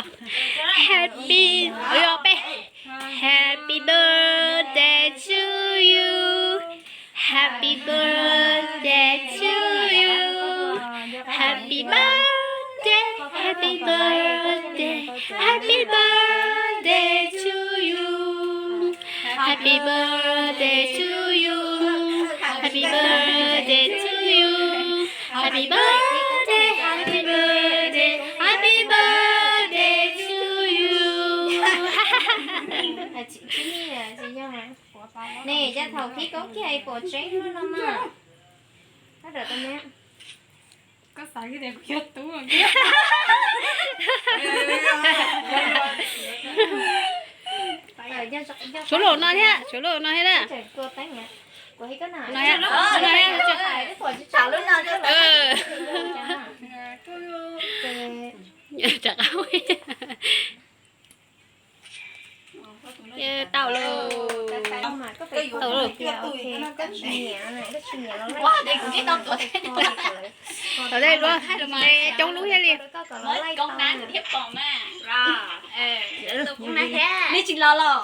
Happy, ua peb. Happy birthday to you. Happy birthday to you. Happy birthday, happy birthday, happy birthday to you. Happy birthday to you. Happy birthday to you. Happy birthday, happy birthday, happy birthday to you. Nws cov thaum khib koob kiag pom tseeb no mas. Koj rawm tau me. Suav luj no thiab, suav luj no thiab na. Rov qab. Tau lauj. Tau lauj. Tau dej luaj, coob lub thiab li. Nej tsis los los?